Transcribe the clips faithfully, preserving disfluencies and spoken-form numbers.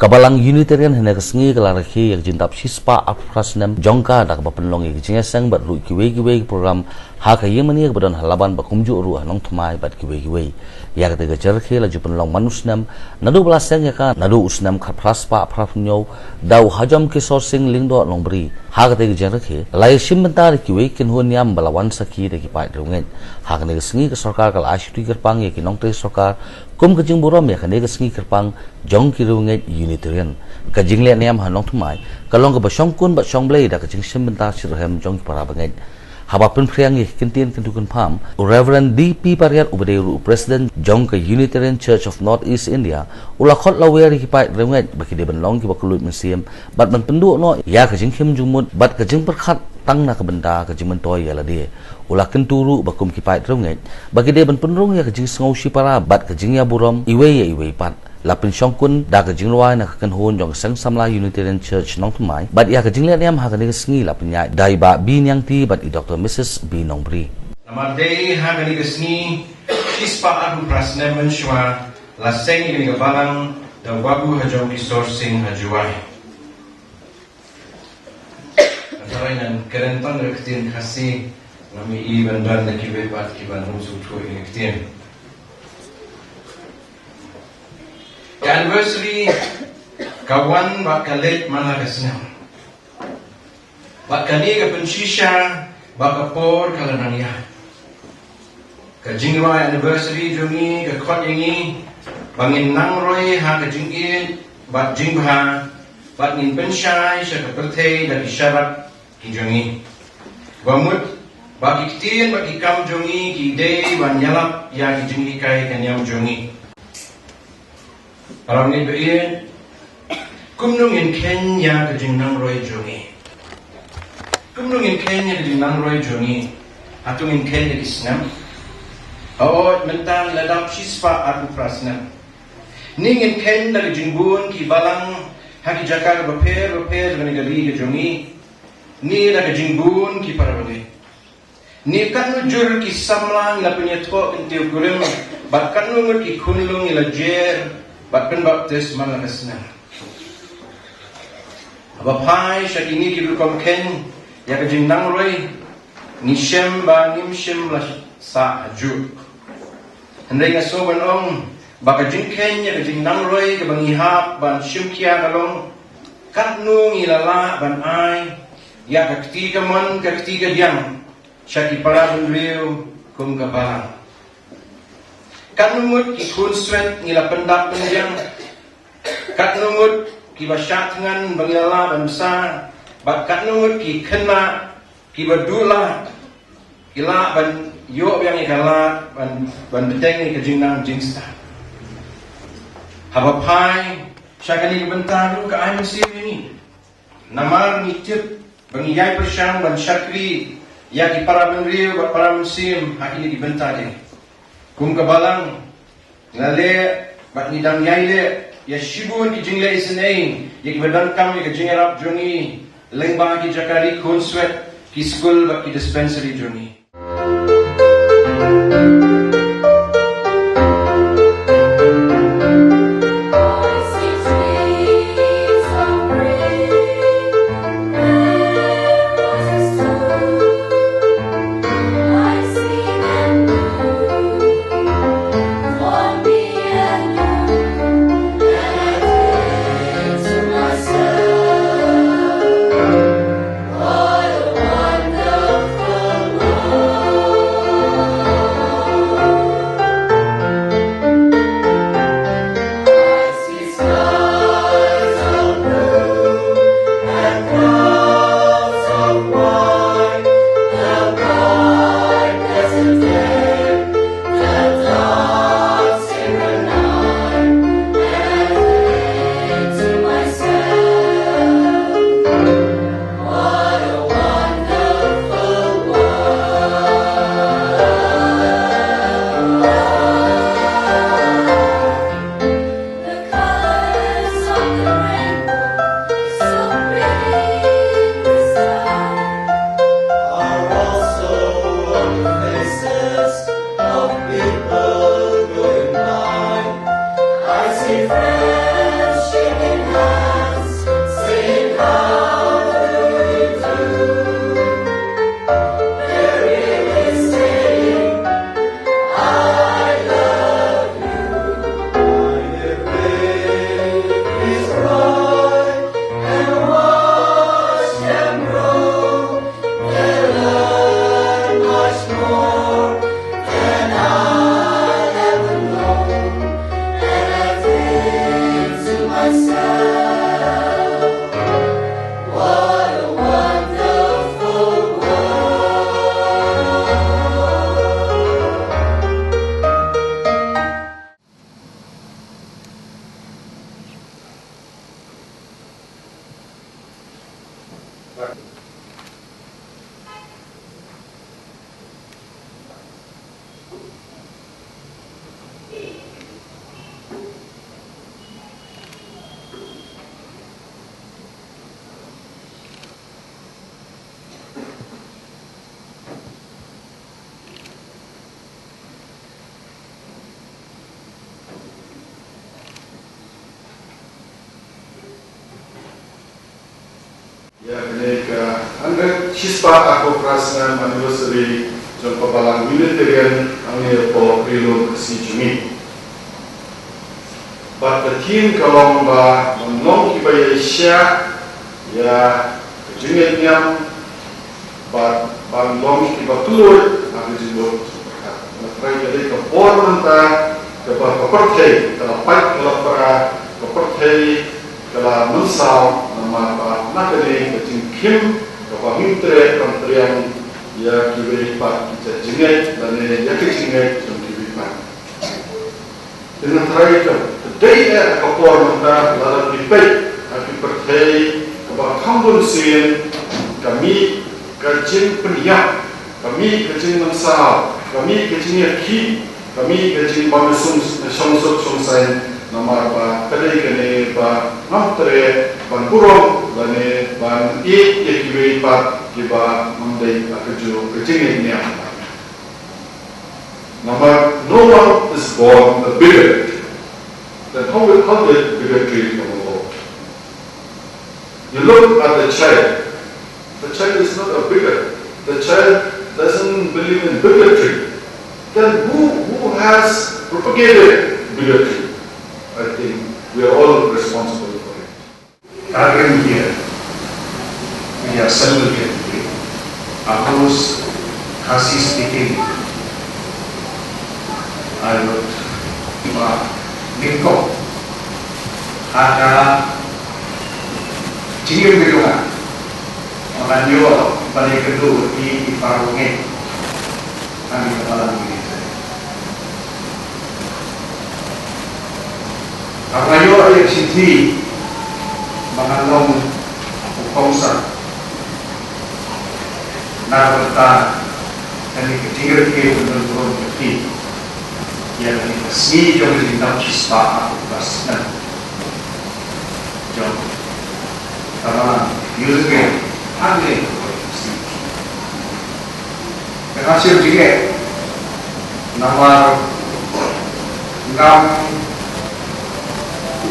Ka Balang Unitarian hynne ka sngi ka la rakhe ïa ka jingdap shispah arphew phra snem jong ka da kaba pynlong ïa ka jingïaseng bad ruh kiwei kiwei ki program ha ka ïingmane kaba don ha Laban bad kumjuh ruh ha Nongthymmai bad kiwei kiwei. Ïa katei ka jingrakhe la ju pynlong man u snem naduh ba la seng ïa ka naduh u snem khatphra spah phra phew hynñiew da u Hajom Kisor Singh Lyngdoh Nongbri. Ha katei ka jingrakhe la ïashim bynta da kiwei ki kynhun niam ba la wan sakhi da ki paid riewngeit. Ha kane ka sngi ka sorkar ka la ai shuti kyrpang ïa ki nongtrei sorkar kum ka jingburom ïa kane ka sngi kyrpang jong ki riewngeit Unitarian. Ka jingleh niam ha Nongthymmai ka long kaba shongkun bad shongblei da ka jingshim bynta shitrhem jong ki para bangeit. Haba pynphriang ïa ki kyntien kyntu kynpham, u Reverend D P Pariat uba dei ruh u President jong ka Unitarian Church of North East India u la khot lawyer ïa ki paid riewngeit ba ki dei ban long kiba kylluid mynsiem bad ban pynduh noh ïa ka jingkhim jingmut bad ka jingpyrkhat tang na ka bynta ka jingmyntoi ïa lade. U la kyntu ruh ba kum ki paid riewngeit ba ki dei ban pynrung ïa ka jingsngew shipara bad ka jingïaburom iwei ïa iwei pat. La pynshongkun da ka jingrwai na ka kynhun jong ka Seng Samla Unitarian Church Nongthymmai bad ïa ka jingleh niam ha kane ka sngi la pynïaid da i Bah B Niangti bad i Doctor Mrs B Nongbri. Namar dei ha kane ka sngi shispah arphew phra snem mynshuwa la seng ïa kane ka balang da u Babu Hajom Kisor Singh ha Jowai. Hynrei ngan kren tang da ka ktien Khasi, ngam ïohi ban don da kiwei pat kiban ym sngewthuh ïa ka ktien. Ka anniversary ka wan bad ka leit man la ka snem. Bad kane ka pynshisha ba ka por ka la nang ïaid. Ka jingrwai anniversary jong ngi ka khot ïa ngi ba ngin nang roi ha ka jingïeit bad jingbha bad ngin pynshai sha ka pyrthei da ki sharak ki jong ngi. Ba mut ba ki ktien bad ki kam jong ngi ki dei ban ïalap ïa ki jinghikai ka niam jong ngi. Para bangeit ba ïeit, kumno ngin kheiñ ïa ka jingnang roi jong ngi? Kumno ngin kheiñ ïa ka jingnang roi jong ngi? Hato ngin kheiñ da ki snem? Hooid, mynta ngi la dap shispah arphew phra snem. Ne ngin kheiñ da ka jingbun ki balang ha ki jaka bapher bapher jong kane ka ri ka jong ngi, ne da ka jingbun ki para bangeit. Ne katno jur ki samla ngi la pynïathoh kyntiew kurim, bad katno ngut ki khunlung ngi la jer bad pynbaptis man la ka snem. Haba phai sha kine ki rukom kheiñ ïa ka jingnang roi, ngi shem ba ngim shym la sah hajuh. Hynrei nga sngew ban ong ba ka jingkheiñ ïa ka jingnang roi kaba ngi hap ban shim khia ka long katno ngi la lah ban ai ïa ka kti kamon ka kti kadiang sha ki para bynriew kum ka balang. Katno ngut ki khun swet ngi la pyndap pyndiang? Katno ngut kiba shah thngan ba ngi la lah ban bsa? Bad katno ngut ki khynnah kiba duh lad ki lah ban ïoh biang ïa ka lad ban, ban bteng ïa ka jingnang jingstad? Haba phai sha kane ka bynta ruh ka ai mynsiem ïa ngi. Namar ngi tip ba ngi ïai pyrshang ban shakri ïa ki para bynriew bad para mynsiem ha kine ki bynta de. Kum ka balang, ngi la leh bad ngi dang ïai leh ïa shibun ki jingleh isynei ïa kiba donkam ïa ka jingïarap jong ngi lyngba ki jaka ri khun swet, ki skul bad ki dispensary jong ngi. Ïa kane ka hundred shispah arphew phra snem anniversary jong ka Balang Unitarian hangne hapoh Ri Lum Khasi jong ngi. Bad ka theme ka long ba ban long kiba ïaishah ïa ka jingngeit niam bad ban long kiba kylluid ha ka jingmut jong ka pyrkhat. Nga tharai ka dei ka por mynta kaba ka pyrthei ka la pait ka la pra, ka pyrthei ka la mynsaw namar ba na ka dei ka jingkhim kaba ngim treh ban pdiang ïa kiwei pat ki jait jingngeit lane ïa ka jingngeit jong kiwei pat. Te nga tharai ka dei eh ka por mynta lada phi peit ha ki pyrthei kaba kham bun sien ka mih ka jingpynïap, ka mih ka jingmynsaw, ka mih ka jingïakhih, ka mih ka jingbym shong, shongsuk shongsaiñ namar ba ka dei kane ba ngam treh ban burom lane ban ïeit ïa kiwei pat kiba ngam dei ha kajuh ka jingngeit niam. Namar no one is born a bigot. Then how will, how did bigotry come about? You look at the child. The child is not a bigot. The child doesn't believe in bigotry. Then who, who has propagated bigotry? I think we are all responsible for it. Target here, we are celebrating across Khasi speaking. I would, uh, nyngkong ha ka jingim ka jong nga, ba ngan ïoh ban ïakynduh ïa ki para bangeit. Ani ka balang ni. Haba nga ïoh ïa ka shithi ba ngan long u kongsan na ka bynta kane ka jingïakhih ban burom kti ïa kane ka sngi jong ka jingdap shispah arphew phra snem jong ka balang Unitarian hangne. Ka nga sngewthuh namar ngam,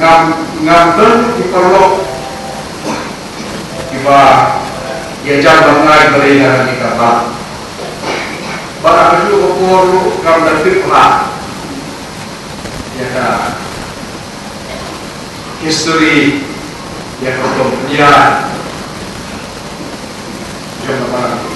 ngam, ngam don ki paralok kiba ïa jan ban ngai ba dei na kane ka balang. Bad ha kajuh ka por ruh ngam da tip bha ïa ka history ïa ka company jong ka balang.